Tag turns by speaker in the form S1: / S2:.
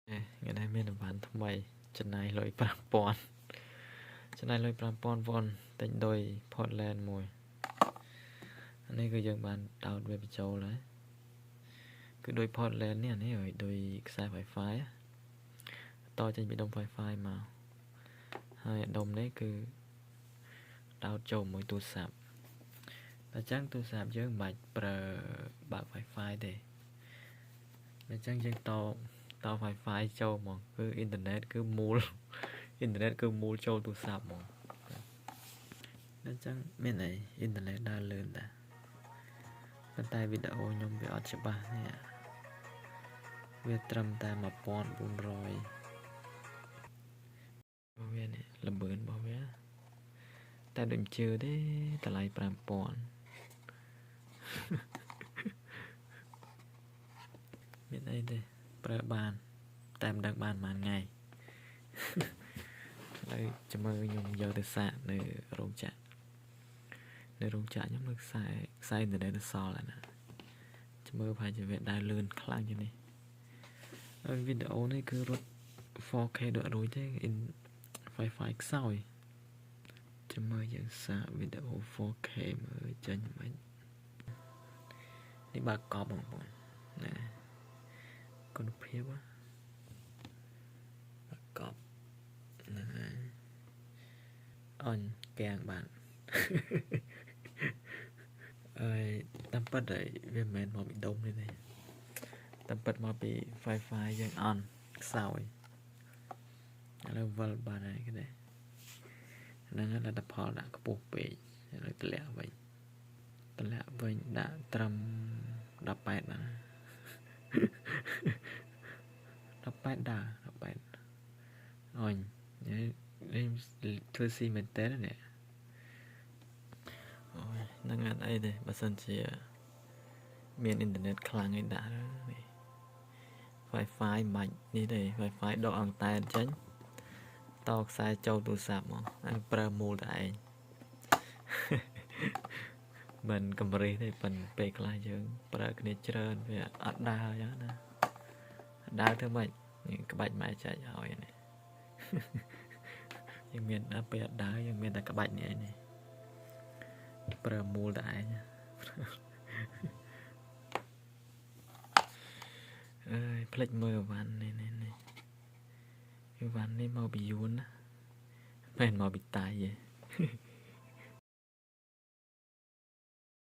S1: ថ្ងៃនេះមានអីវ៉ាន់ថ្មីចំណាយលុយ5000ចំណាយលុយ5000វ៉ុនទិញដោយ Portland មួយអានេះគឺយើងបានដោតវាបញ្ចូលហើយគឺដោយ Portland នេះអានេះឲ្យដោយខ្សែ Wi-Fi តចេញពីដុំ Wi-Fi មកហើយដុំនេះគឺដោតចូលមួយទូរស័ព្ទតែចឹងទូរស័ព្ទយើងមិនបាច់ប្រើបើក Wi-Fi ទេអញ្ចឹងយើងត Wi-Fi ចូលហ្មងគឺអ៊ីនធឺណិតគឺមូលអ៊ីនធឺណិតគឺមូលចូលទូរស័ព្ទហ្មងអញ្ចឹងមានអីអ៊ីនធឺណិតដើរលឿនដែរប៉ុន្តែវីដេអូខ្ញុំវាអត់ច្បាស់នេះវាត្រឹមតែ1400របស់វានេះល្បឿនរបស់វាតែដូចជឿទេតម្លៃ5000មានអីទេប្រើបានតែមិនដឹងបានប៉ុន្មានថ្ងៃឥឡូវចាំមើលខ្ញុំយកទៅសាកនៅរោងចក្រនៅរោងចក្រខ្ញុំនៅខ្សែអ៊ីនធឺណិតនៅសល់ណាចាំមើលប្រហែលជាវាដើរលឿនខ្លាំងជាងនេះហើយវីដេអូនេះគឺរត់ 4K ដូចរួចទេ Wi-Fi ខ្សោយចាំមើលយើងសាកវីដេអូ 4K មើលចេញមិននេះបើកប់បងប្អូនណាគុណភាពបើកប់ហ្នឹងហើយអញកាំងបានអើយតាមពិតវាមិនមែនមកពីដុំនេះទេតាមពិតមកពី Wi-Fi យើងអន់ខ្សោយឥឡូវវិលបានហើយគេហ្នឹងលទ្ធផលដាក់ខ្ពស់ពេកឥឡូវតម្លាក់វិញដាក់ត្រឹម18បាទ18ដើ18អញនេះធ្វើស៊ីមែនតើនេះអូយហ្នឹងអត់អីទេបើសិនជាមានអ៊ីនធឺណិតខ្លាំងឯដាក់នេះ Wi-Fi មិននេះទេ Wi-Fi ដកអង់តែនចេញតខ្សែចូលទូរស័ព្ទមកហើយប្រើមូលតែឯងមិនកម្រិះទេប៉ុន្តែពេលខ្លះយើងប្រើគ្នាច្រើនវាអត់ដើរអញ្ចឹងណាដើរធ្វើម៉េចក្បាច់ម៉ែចែកឲ្យនេះយើងមានដល់ពេលអត់ដើរយើងមានតែក្បាច់នេះឯងនេះប្រើមូលតែឯងអើយភ្លេចមើលអីវ៉ាន់នេះនេះអីវ៉ាន់នេះមកពីយួនណាមិនមកពីតៃទេ